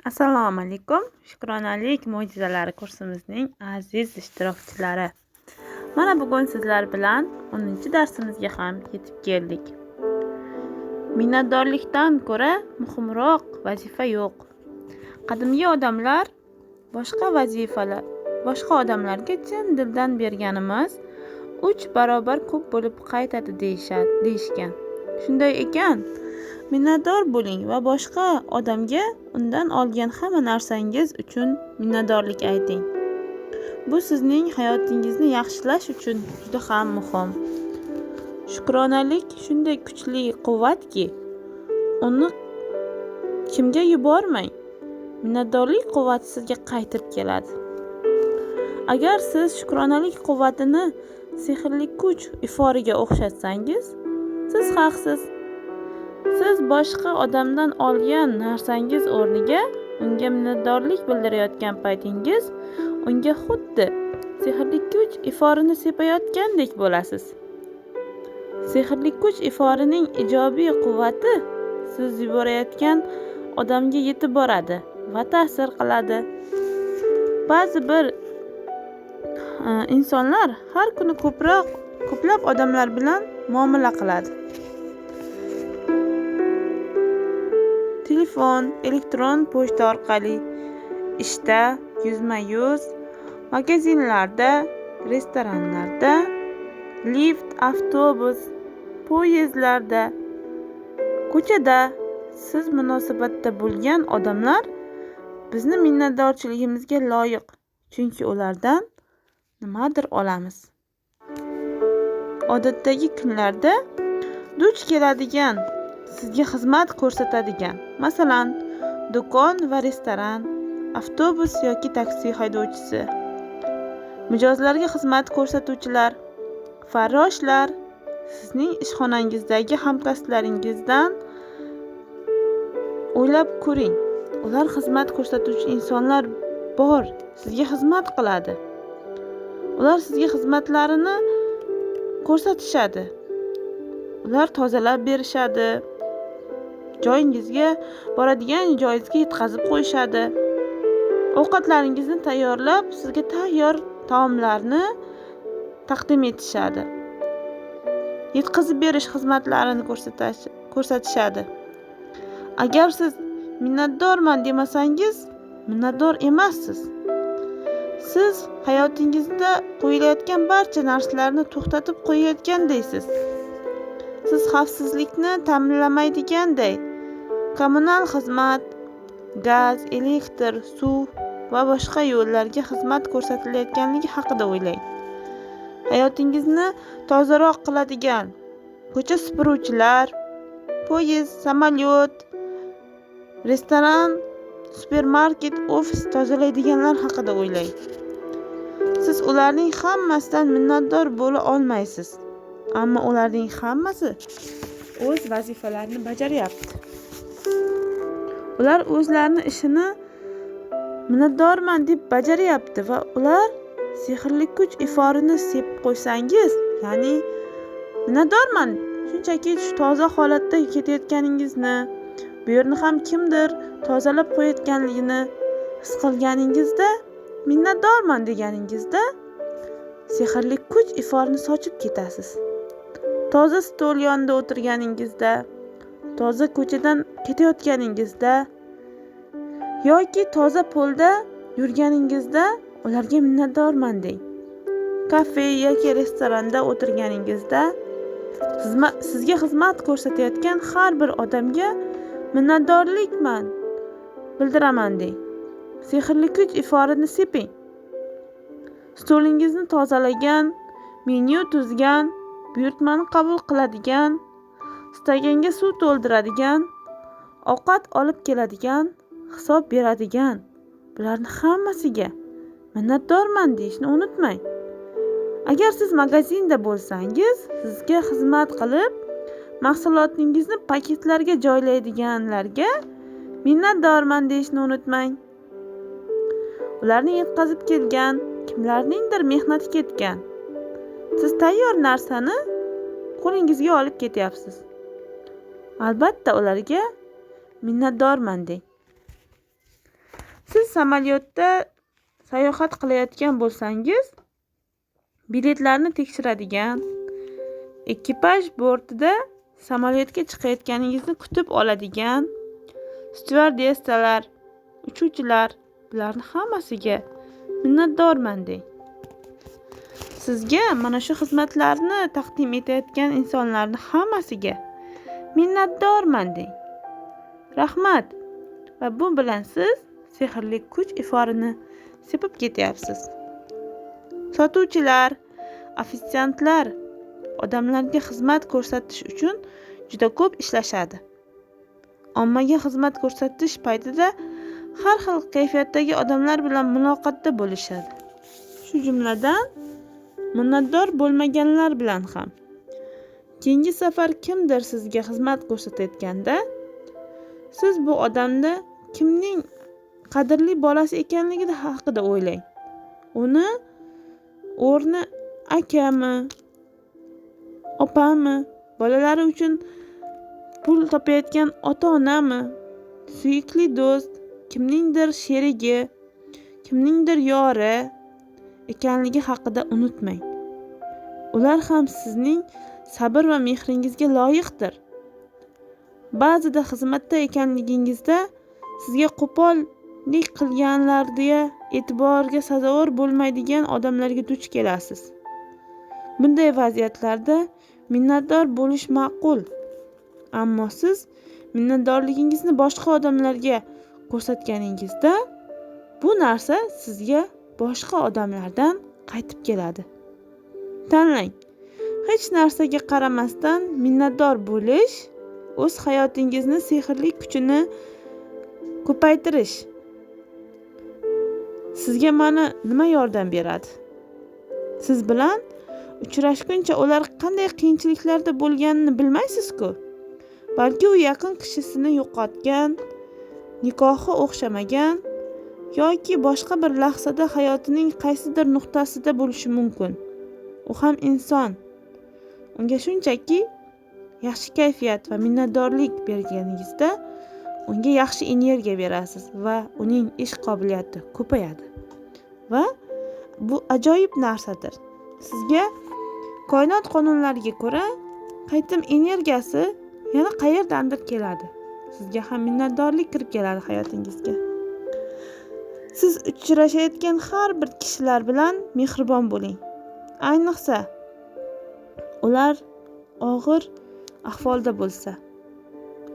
Assalomu alaykum, Shukronalik mo'jizalari kursimizning aziz ishtirokchilari. Mana bugun sizlar bilan 10-darsimizga ham yetib keldik. Minnatdorlikdan ko'ra muhimroq vazifa yo'q. Qadimgi odamlar boshqa odamlarga chin dildan berganimiz 3 barobar ko'p bo'lib qaytadi deyishgan. Shunday ekan, minnatdor bo'ling va boshqa odamga undan olgan hamma narsangiz uchun minnatdorlik ayting. Bu sizning hayotingizni yaxshilash uchun juda ham muhim. Shukronalik shunday kuchli quvvatki, uni kimga yubormang, minnatdorlik quvvati sizga qaytib keladi. Agar siz shukronalik quvvatini sehrli kuch iforiga o'xshatsangiz, siz haqsiz. Siz boshqa odamdan olgan narsangiz o'rniga unga minnatdorlik bildirayotgan paytingiz unga xuddi sehrli kuch iforini sepayotgandek bo'lasiz. Sehrli kuch iforining ijobiy quvvati siz yuborayotgan odamga yetib boradi va ta'sir qiladi. Ba'zi bir insonlar har kuni ko'plab odamlar bilan muomala qiladi. Telefon, elektron pochta orqali, ishda, yuzma-yuz, magazinlarda, restoranlarda, lift, avtobus, poyezdlarda, ko'chada siz munosabatda bo'lgan odamlar bizni minnatdorchiligimizga loyiq, chunki ulardan nimadir olamiz. Odatdagi kunlarda duch keladigan, sizga xizmat ko'rsatadigan, masalan, do'kon va restoran, avtobus yoki taksi haydovchisi, mijozlarga xizmat ko'rsatuvchilar, farroshlar, sizning ishxonangizdagi hamkasblaringizdan o'ylab ko'ring. Ular xizmat ko'rsatuvchi insonlar bor, sizga xizmat qiladi. Ular sizga xizmatlarini ko'rsatishadi. Ular tozalab berishadi. Joyingizga, boradigan joyingizga yetkazib qo'yishadi. Ovqatlaringizni tayyorlab, sizga tayyor taomlarni taqdim etishadi. Yetkazib berish xizmatlarini ko'rsatishadi. Agar siz minnatdorman demasangiz, minnatdor emassiz. Siz hayotingizda qo'yilayotgan barcha narsalarni to'xtatib qo'yayotgandaysiz. Siz xavfsizlikni ta'minlamaydiganday kommunal xizmat, gaz, elektr, suv va boshqa yo'llarga xizmat ko'rsatilayotganligi haqida o'ylang. Hayotingizni tozaroq qiladigan ko'cha supuruvchilar, poyezd, samolyot, restoran, supermarket, ofis tozalaydiganlar haqida o'ylang. Siz ularning hammasidan minnatdor bo'la olmaysiz, ammo ularning hammasi o'z vazifalarini bajaryapti. Ular o'zlarini ishini minnatdorman deb bajaryapti va ular sehrli kuch iforini sepib qo'ysangiz, ya'ni minnatdorman, shunchaki shu toza holatda ketayotganingizni, bu yerni ham kimdir tozalab qo'yayotganligini his qilganingizda, minnatdorman deganingizda sehrli kuch iforini sochib ketasiz. Toza stol yonida o'tirganingizda, toza ko'chadan ketayotganingizda yoki toza polda yurganingizda ularga minnatdorman deng. Kafe yoki restoranda o'tirganingizda sizga xizmat ko'rsatayotgan har bir odamga minnatdorlikman bildiraman deng. Sehrli kuch iforini seping. Stolingizni tozalagan, menyu tuzgan, buyurtmani qabul qiladigan, stakanga suv to'ldiradigan, ovqat olib keladigan, hisob beradigan, bularni hammasiga minnatdorman deyishni unutmang. Agar siz magazinda bo'lsangiz, sizga xizmat qilib, mahsulotingizni paketlarga joylaydiganlarga minnatdorman deyishni unutmang. Ularni yetkazib kelgan, kimlarningdir mehnati ketgan. Siz tayyor narsani qo'lingizga olib ketyapsiz. Albatta ularga minnatdorman deng. Siz samolyotda sayohat qilayotgan bo'lsangiz, biletlarni tekshiradigan, ekipaj bortida samolyotga chiqayotganingizni kutib oladigan styuardessalar, uchuvchilar, bularni hammasiga minnatdorman deng. Sizga mana shu xizmatlarni taqdim etayotgan insonlarni hammasiga minnatdorman deng. Rahmat. Va bu bilan siz sehrli kuch iforini sepib ketyapsiz. Sotuvchilar, ofitsiantlar odamlarga xizmat ko'rsatish uchun juda ko'p ishlashadi. Ommaga xizmat ko'rsatish paytida har xil kayfiyatdagi odamlar bilan muloqotda bo'lishadi. Shu jumladan minnatdor bo'lmaganlar bilan ham. Keyingi safar kimdir sizga xizmat ko'rsatayotganda, siz bu odamda kimning qadrli bolasi ekanligi haqida o'ylang. Uni o'rni akami, opami, bolalari uchun pul topayotgan ota-onami, suyukli do'st, kimningdir sherigi, kimningdir yori ekanligi haqida unutmang. Ular ham sizning sabr va mehringizga loyiqdir. Ba'zida xizmatda ekanligingizda sizga qo'pollik qilganlarga e'tiborga sazovor bo'lmaydigan odamlarga duch kelasiz. Bunday vaziyatlarda minnatdor bo'lish ma'qul. Ammo siz minnatdorligingizni boshqa odamlarga ko'rsatganingizda bu narsa sizga boshqa odamlardan qaytib keladi. Tanlang. Hech narsaga qaramasdan minnatdor bo'lish, o'z hayotingizni sehrli kuchini ko'paytirish. Sizga mana nima yordam beradi? Siz bilan uchrashguncha ular qanday qiyinchiliklarda bo'lganini bilmaysiz-ku. Balki u yaqin kishisini yo'qotgan, nikohi o'xshamagan yoki boshqa bir lahzada hayotining qaysidir nuqtasida bo'lishi mumkin. U ham inson. Unga shunchaki yaxshi kayfiyat va minnatdorlik berganingizda unga yaxshi energiya berasiz va uning ish qobiliyati ko'payadi. Va bu ajoyib narsadir. Sizga koinot qonunlariga ko'ra qaytim energiyasi yana qayerdandir keladi. Sizga ham minnatdorlik kirib keladi hayotingizga. Siz uchrashayotgan har bir kishilar bilan mehribon bo'ling. Ayniqsa ular og'ir ahvolda bo'lsa,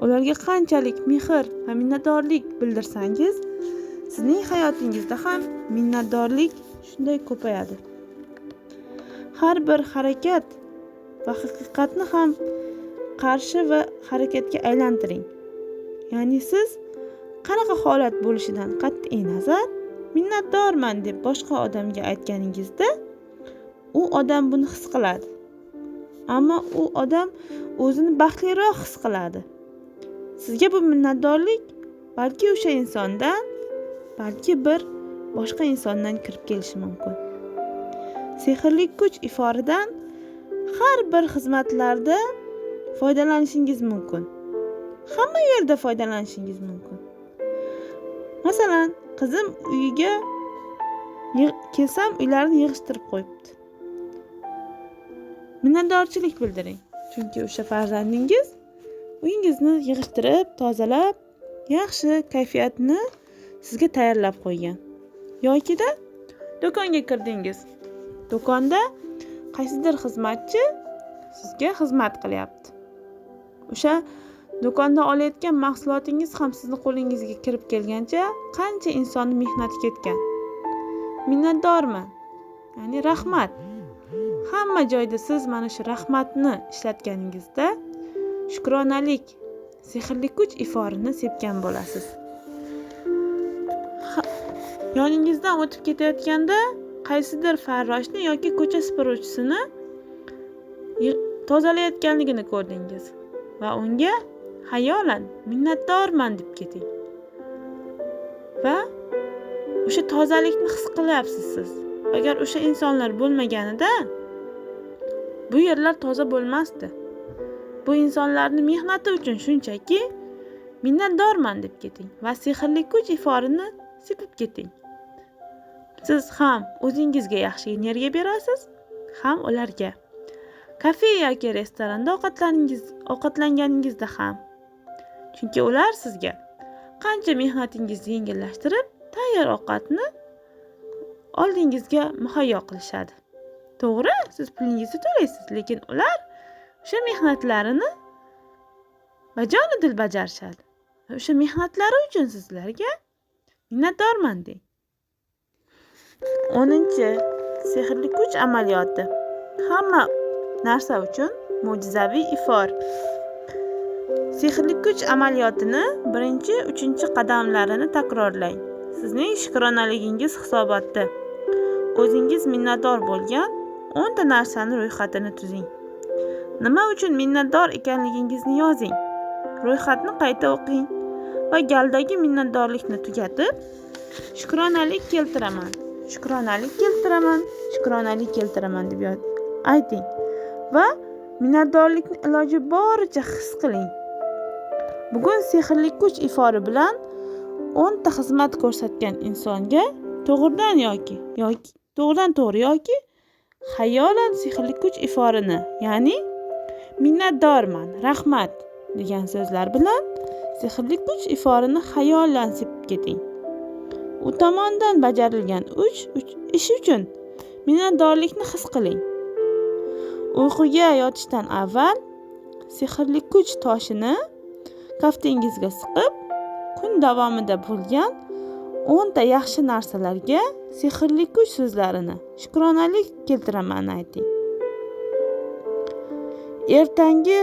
ularga qanchalik mehr va minnatdorlik bildirsangiz, sizning hayotingizda ham minnatdorlik shunday ko'payadi. Har bir harakat va haqiqatni ham qarshi va harakatga aylantiring. Ya'ni siz qanaqa holat bo'lishidan qat'iy nazar minnatdorman deb boshqa odamga aytganingizda, u odam buni his qiladi. Ammo u odam o'zini baxtliroq his qiladi. Sizga bu minnatdorlik balki o'sha insondan, balki bir boshqa insondan kirib kelishi mumkin. Sehrli kuch iforidan har bir xizmatlarda foydalanishingiz mumkin. Hamma yerda foydalanishingiz mumkin. Masalan, qizim uyiga kelsam uylarini yig'ishtirib qo'yibdi. Minnatdorchilik bildiring. Chunki o'sha farzandingiz uyingizni yig'ishtirib, tozalab, yaxshi kayfiyatni sizga tayyorlab qo'ygan. Yokida do'konga kirdingiz. Do'konda qaysidir xizmatchi sizga xizmat qilyapti. O'sha do'konda olayotgan mahsulotingiz ham sizni qo'lingizga kirib kelgancha qancha insonning mehnati ketgan. Minnatdorman. Ya'ni rahmat. Hamma joyda siz mana shu rahmatni ishlatganingizda shukronalik, sehrli kuch iforini sepgan bo'lasiz. Yoningizdan o'tib ketayotganda qaysidir farroshni yoki ko'cha supuruvchisini tozalayotganligini ko'rdingiz va unga xayolan minnatdorman deb keting. Va o'sha tozalikni his qilyapsiz siz. Agar o'sha insonlar bo'lmaganida bu yerlar toza bo'lmasdi. Bu insonlarning mehnati uchun shunchaki minnatdorman deb keting va sehrli kuch iforini sepib keting. Siz ham o'zingizga yaxshi energiya berasiz, ham ularga. Kafe yoki restoranda ovqatlanganingizda ham. Chunki ular sizga qancha mehnatingizni yengillashtirib, tayyor ovqatni oldingizga muhayyo qilishadi. To'g'ri, siz pulingizni to'laysiz, lekin ular o'sha mehnatlarini bajonidil bajarishadi. O'sha mehnatlari uchun sizlarga minnatdorman deng. 10. Sehrli kuch amaliyoti. Hamma narsa uchun mo'jizaviy ifor. Sehrli kuch amaliyotini birinchi, uchinchi qadamlarini takrorlang. Sizning shukronaligingiz hisoboti. O'zingiz minnatdor bo'lgan 10 ta narsani ro'yxatini tuzing. Nima uchun minnatdor ekanligingizni yozing. Ro'yxatni qayta o'qing va galdagi minnatdorlikni tugatib, shukronalik keltiraman, shukronalik keltiraman, shukronalik keltiraman deb ayting va minnatdorlikni iloji boricha his qiling. Bugun sehrli kuch ifori bilan 10 ta xizmat ko'rsatgan insonga to'g'ridan yoki to'g'ridan to'g'ri yoki xayolan sehrli kuch iforini, ya'ni minnatdorman, rahmat degan so'zlar bilan sehrli kuch iforini xayolan sepib keting. U tomondan bajarilgan 3 ish uchun minnatdorlikni his qiling. Uyquga yotishdan avval sehrli kuch toshini kaftingizga siqib, kun davomida bo'lgan 10 ta yaxshi narsalarga sehrli kuch so'zlarini shukronalik keltiraman ayting. Ertangi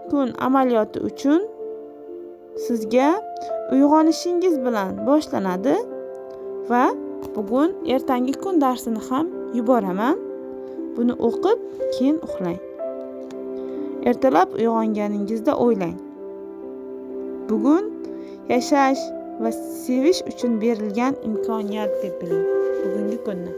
kun amaliyoti uchun sizga uyg'onishingiz bilan boshlanadi va bugun ertangi kun darsini ham yuboraman. Buni o'qib, keyin uxlang. Ertalab uyg'onganingizda o'ylang. Bugun yashash va sevish uchun berilgan imkoniyat deb biling bugungi kunni.